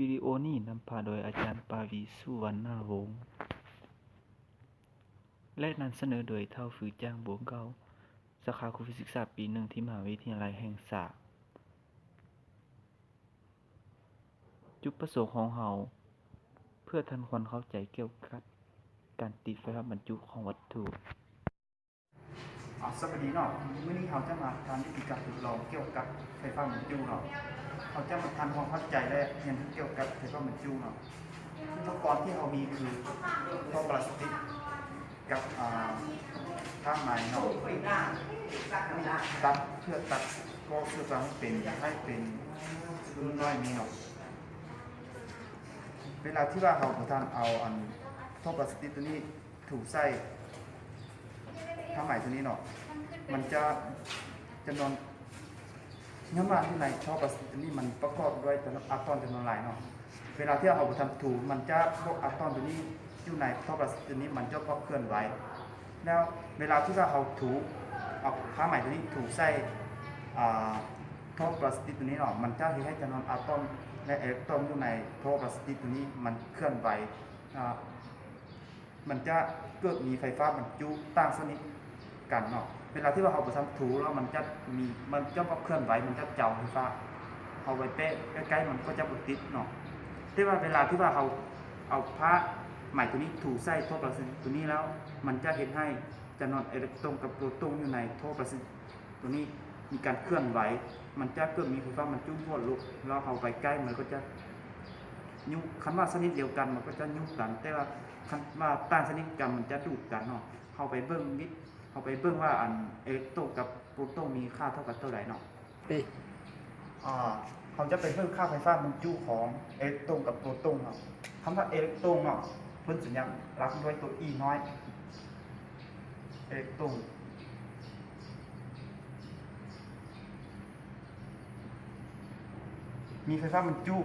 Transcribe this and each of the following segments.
ວິດີໂອນີ້ນຳພາໂດຍອາຈານປາວີ ສຸວັນນາວົງ ແລະ ນຳສະເໜີໂດຍທ້າວຟືຈາງ ບົວເກົ່າ, ສາຂາຄູຟຣີສຶກສາປີໜຶ່ງ ທີ່ມະຫາວິທະຍາໄລແຫ່ງຊາດ. ຈຸດປະສົງຂອງເຮົາ ເພື່ອທ່ານຄວນເຂົ້າໃຈກ່ຽວກັບການຕິດໄຟຟ້າບັນຈຸຂອງວັດຖຸ. ອາ ສະບາຍດີເນາະ, ມື້ນີ້ເຮົາຈະມາທຳວິທີການທົດລອງກ່ຽວກັບໄຟຟ້າບັນຈຸເນາະ. ເຮົາຈະມາທຳຄວາມເຂົ້າໃຈ ແລະ ຮຽນຮູ້ກ່ຽວກັບໄຟຟ້າບັນຈຸເນາະ. ອຸປະກອນທີ່ເຮົາມີຄືທໍ່ປລາສຕິກກັບ ອາ ຜ້າໄໝເນາະ, ຕັດ ເພື່ອຕັດກໍເພື່ອຈະໃຫ້ເປັນ ໃຫ້ເປັນລຸ້ນນ້ອຍນີ້ເນາະ. ເວລາທີ່ວ່າເຮົາບໍ່ທັນເອົາອັນທໍ່ປລາສຕິກໂຕນີ້ ຖູໃສ່ຜ້າໄໝໂຕນີ້ເນາະ, ມັນຈະ ຈຳນວນ ຍ້ອນວ່າຢູ່ໃນທໍ່ປລາສຕິກໂຕນີ້ມັນປະກອບດ້ວຍອາຕອມຈຳນວນຫຼາຍເນາະ. ເວລາທີ່ເຮົາບໍ່ທັນຖູ ມັນຈະ ພວກອາຕອມໂຕນີ້ຢູ່ໃນທໍ່ປລາສຕິກໂຕນີ້ມັນຈະບໍ່ເຄື່ອນໄຫວ. ແລ້ວເວລາທີ່ວ່າເຮົາຖູ ເອົາຜ້າໄໝໂຕນີ້ຖູໃສ່ ອາ ທໍ່ປລາສຕິກໂຕນີ້ເນາະ, ມັນຈະເຮັດໃຫ້ຈຳນວນອາຕອມ ແລະ ເອເລັກຕຣອນຢູ່ໃນທໍ່ປລາສຕິກໂຕນີ້ມັນເຄື່ອນໄຫວ. ອາ ມັນຈະເກີດມີໄຟຟ້າບັນຈຸຕ່າງຊະນິດກັນເນາະ. ເວລາທີ່ວ່າເຮົາບໍ່ທັນຖູແລ້ວ ມັນຈະມີ ມັນຈະບໍ່ເຄື່ອນໄຫວ, ມັນຈະເຈົ້າໄຟຟ້າ. ເຮົາໄປແປະໃກ້ໆ ມັນກໍຈະບໍ່ຕິດເນາະ. ແຕ່ວ່າເວລາທີ່ວ່າເຮົາເອົາຜ້າໄໝໂຕນີ້ຖູໃສ່ທໍ່ປລາສຕິກໂຕນີ້ແລ້ວ ມັນຈະເຮັດໃຫ້ຈຳນວນເອເລັກຕຣອນກັບໂປຣຕອນຢູ່ໃນທໍ່ປລາສຕິກ ໂຕນີ້ມີການເຄື່ອນໄຫວ, ມັນຈະເກີດມີໄຟຟ້າບັນຈຸບວກລົບ, ແລ້ວເຮົາໄປໃກ້ມັນກໍຈະຍຸບ, ຄັນວ່າຊະນິດດຽວກັນມັນກໍຈະຍຸບກັນ, ແຕ່ວ່າຄັນວ່າຕ່າງຊະນິດກັນມັນຈະດູດກັນເນາະ. ເຮົາໄປເບິ່ງວິດ ເຮົາໄປເບິ່ງວ່າອັນເອເລັກຕຣອນກັບໂປຣຕອນມີຄ່າເທົ່າກັນເທົ່າໃດເນາະ. ເອີ ອາ ເຮົາຈະໄປເບິ່ງຄ່າໄຟຟ້າບັນຈຸຂອງເອເລັກຕຣອນກັບໂປຣຕອນເນາະ. ຄຳວ່າເອເລັກຕຣອນເນາະ ເພິ່ນສັນຍາລັກດ້ວຍຕົວ E ນ້ອຍ. ເອເລັກຕຣອນມີໄຟຟ້າບັນຈຸ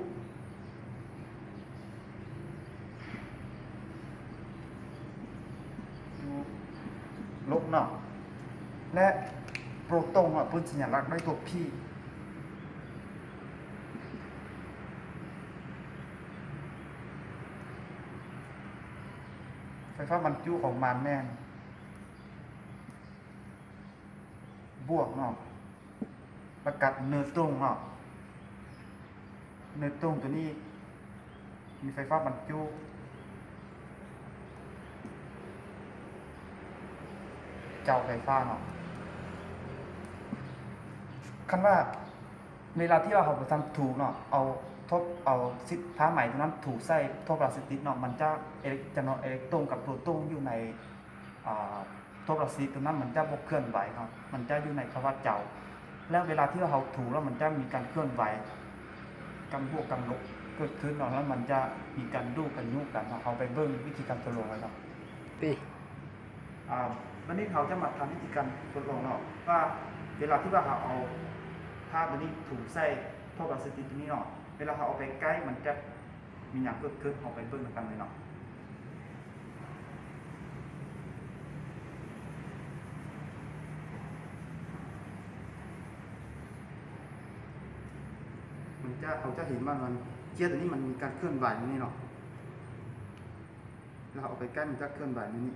ຢູ່ລົບເນາະ ແລະ ໂປຣຕອນເນາະ ເພິ່ນສັນຍາລັກດ້ວຍຕົວ P. ໄຟຟ້າບັນຈຸຂອງມັນແມ່ນບວກເນາະ, ປະກັດເນີຕຣອນເນາະ, ເນີຕຣອນໂຕນີ້ມີໄຟຟ້າບັນຈຸເຈົ້າໄຟຟ້າເນາະ. ຄັນວ່າ ເວລາທີ່ວ່າເຮົາບໍ່ທັນຖູເນາະ ເອົາທົບ ເອົາຊິດ ຜ້າໄໝໂຕນັ້ນຖູໃສ່ໂທບລາສຕິກເນາະ ມັນຈະເອເລັກ ຈຳນວນເອເລັກຕຣອນກັບໂປຣຕອນຢູ່ໃນ ອາ ໂທບລາສຕິກໂຕນັ້ນ ມັນຈະບໍ່ເຄື່ອນໄຫວເນາະ ມັນຈະຢູ່ໃນພາວະເຈົ້າ. ແລ້ວເວລາທີ່ວ່າເຮົາຖູແລ້ວ ມັນຈະມີການເຄື່ອນໄຫວ ກຳບວກກຳລົບເກີດຂຶ້ນເນາະ ແລ້ວມັນຈະມີການດູດກັນ ຍຸບກັນເນາະ. ເຮົາໄປເບິ່ງວິທີການທົດລອງເລີຍເນາະ. ອາ ບັດນີ້ເຮົາຈະມາທຳວິທີການທົດລອງເນາະ ວ່າເວລາທີ່ວ່າເຮົາເອົາຜ້າໂຕນີ້ຖູໃສ່ໂທບລາສຕິກໂຕນີ້ເນາະ ເວລາເຮົາເອົາໄປໃກ້ ມັນຈະມີຫຍັງເກີດຂຶ້ນ ເຮົາໄປເບິ່ງນຳກັນເລີຍເນາະ. ມັນຈະ ເຮົາຈະເຫັນວ່າມັນ ເຈ້ຍໂຕນີ້ມັນມີການເຄື່ອນໄຫວຢູ່ນີ້ເນາະ ແລ້ວເຮົາເອົາໄປໃກ້ ມັນຈະເຄື່ອນໄຫວຢູ່ນີ້.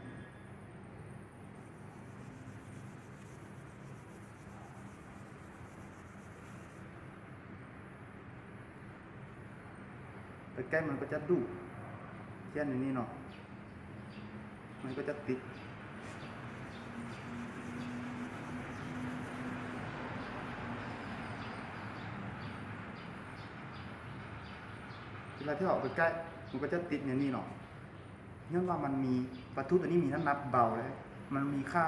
ໄປໃກ້ມັນກໍຈະດູດ ເຊັ່ນ ອັນນີ້ເນາະ ມັນກໍຈະຕິດ. ເວລາທີ່ເຮົາເອົາໄປໃກ້ ມັນກໍຈະຕິດແນວນີ້ເນາະ. ຍ້ອນວ່າມັນມີ ວັດຖຸໂຕນີ້ມີນ້ຳໜັກເບົາ ແລະ ມັນມີຄ່າ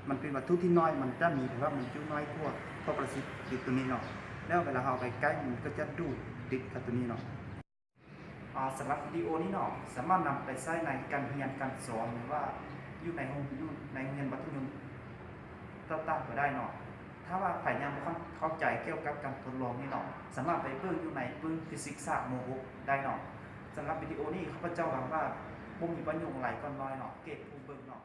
ມັນເປັນວັດຖຸທີ່ນ້ອຍ ມັນຈະມີພາວະບັນຈຸນ້ອຍກວ່າພວກປລາສຕິກໂຕນີ້ເນາະ ແລ້ວເວລາເຮົາເອົາໄປໃກ້ ມັນກໍຈະດູດຕິດກັບໂຕນີ້ເນາະ. ອາ ສຳລັບວິດີໂອນີ້ເນາະ ສາມາດນຳໄປໃຊ້ໃນການຮຽນການສອນ ຫຼືວ່າຢູ່ໃນໂຮງ ຢູ່ໃນໂຮງຮຽນວັດຖຸຍົນຕ່າງໆກໍໄດ້ເນາະ. ຖ້າວ່າໃຜຍັງບໍ່ເຂົ້າໃຈກ່ຽວກັບການທົດລອງນີ້ເນາະ ສາມາດໄປເບິ່ງຢູ່ໃນປຶ້ມຟີຊິກສາມມໍຫົກໄດ້ເນາະ. ສຳລັບວິດີໂອນີ້ ຂ້າພະເຈົ້າຫວັງວ່າບໍ່ມີປະໂຫຍດຫຼາຍກໍນ້ອຍເນາະ ເກັບຜູ້ເບິ່ງເນາະ.